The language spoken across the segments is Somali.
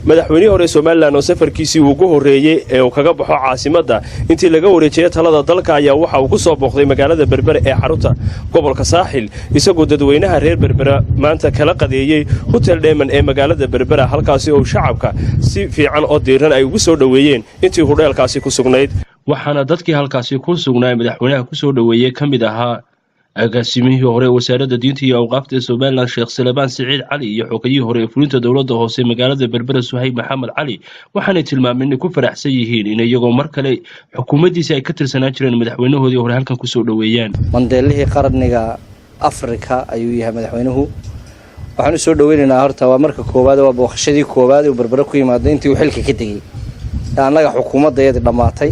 Madaxweynihii hore Somaliland oo safarkiisii ugu horreeyey ee uu kaga baxo caasimadda intii laga wareejiyay talada dalka ayaa waxa uu ku soo booqday magaalada Berbera ee xarunta gobolka Saaxil, isagoo dadweynaha reer Berbera maanta kala qadeeyey Hotel Dheeman ee magaalada Berbera, halkaasi oo shacabka si fiican oo diiran ay ugu soo dhoweeyeen intii hudheelkaasi ku sugnayd. Waxaana dadkii halkaasi ku sugnaa madaxweynaha kusoo dhoweeyey ka mid ahaa agaasimihii hore Wasaaradda Diinta iyo Awqaafta ee Somaliland, Sheekh Salebaan Siciid Cali, iyo xogayihii hore ee fulinta dowladda hoose magaalada Berbera, Suhayb Maxamed Cali. Waxaanay tilmaameen inay ku faraxsan yihiin in iyagoo mar kale xukuumaddiisi ay ka tirsanaan jireen madaxweynahoodii hore halkan kusoo dhoweeyaan. Mandeelihii qarniga Afrika ayuu yahay madaxweynuhu. Waxaan u soo dhaweynaynaa, horta waa marka koowaad, waa booqashadii koowaad uu Berbere ku yimaado intii uu xilka ka tegey ee annaga xukuumaddayadii dhammaatay.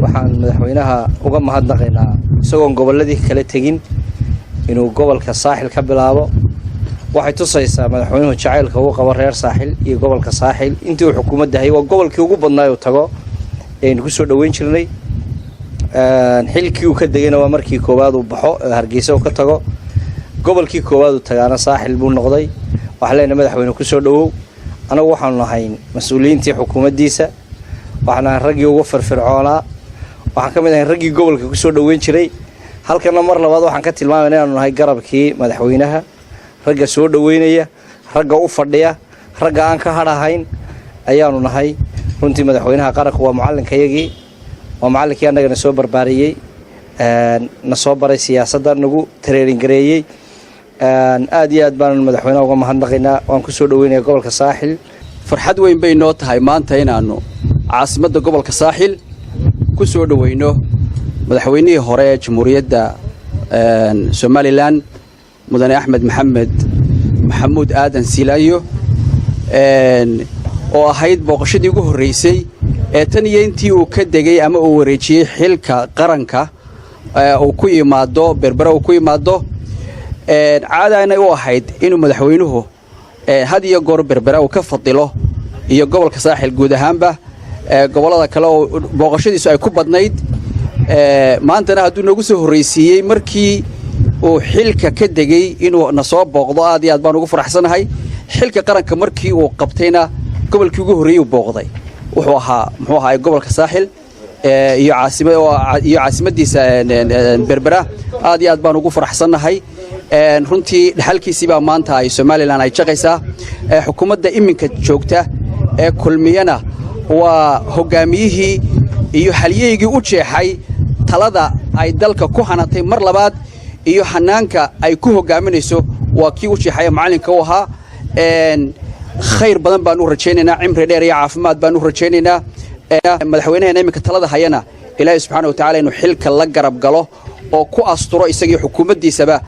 Waxaan madaxweynaha uga mahadnaqaynaa isagoon gobolladii kala tegin inuu gobolka Saaxil ka bilaabo. Waxay tusaysaa madaxweynuhu jacaylka uu qabo reer Saaxil iyo gobolka Saaxil. Intii uu xukuumadda hayay waa gobolkii ugu badnaay uu tago eaynu ku soo dhoweyn jirnay. Xilkii uu ka degayna waa markii koowaad uu baxo Hargeysa uu ka tago, gobolkii koowaad uu tagaana Saaxil buu noqday. Waxaan leenahay, madaxweyne, kusoo dhowow. Anagu waxaanu nahayn mas-uuliyiintii xukuumaddiisa, waxaan ahay raggii ugu firfircoonaa, waxaan ka mid ahay raggii gobolka kusoo dhoweyn jiray. Halkana mar labaad waxaan ka tilmaamayna inaanu nahay garabkii madaxweynaha, ragga soo dhoweynaya, ragga u fadhiya, ragga aan ka hadhahayn ayaanu nahay. Runtii madaxweynaha qaranku waa mucallinkayagii, waa macallinkii annagana soo barbaariyey, na soo baray siyaasadda, nagu training gareeyey. Aad iyo aad baanu madaxweynaha uga mahadnaqaynaa, waan kusoo dhoweynaya gobolka Saaxil. Farxad weyn bay noo tahay maanta inaannu caasimadda gobolka Saaxil ku soo dhoweyno madaxweynihii hore ee Jamhuuriyadda Somaliland, Mudane Axmed Maxamed Maxamuud Aadan Silaayo, oo ahayd booqashadii ugu horraysay ee tan iyo intii uu ka degay ama uu wareejiyey xilka qaranka uu ku yimaado Berbera uu ku yimaado. Caadaanay u ahayd inuu madaxweynuhu had iyo goor Berbera uu ka fadilo iyo gobolka Saaxil guud ahaanba gobollada kale oo booqashadiisu ay ku badnayd. Maantana hadduu noogu soo horraysiiyey markii uu xilka ka degey inuu na soo booqdo, aad iyo aad baan ugu faraxsanahay. Xilka qaranka markii uu qabtayna gobolkii ugu horreeyey uu booqday wuxuu ahaa, muxuu ahaa, gobolka Saaxil iyo caasima iyo caasimaddiisa Berbera. Aad iyo aad baan ugu faraxsannahay. Runtii dhexalkiisii baa maanta ay Somaliland ay jaqaysaa. Xukuumadda iminka joogta ee Kulmiyana waa hoggaamiyihii iyo halyeygii u jeexay talada ay dalka ku hanatay mar labaad iyo hanaanka ay ku hoggaaminayso. Waa kii u jeexaya, macallinka u ahaa. Khayr badan baan u rajaynaynaa, cimri dheer iyo caafimaad baan u rajaynaynaa. Madaxweynaheena iminka talada hayana, Ilaahay subxaana wa tacala inuu xilka la garab galo oo ku asturo isagii xukuumaddiisaba.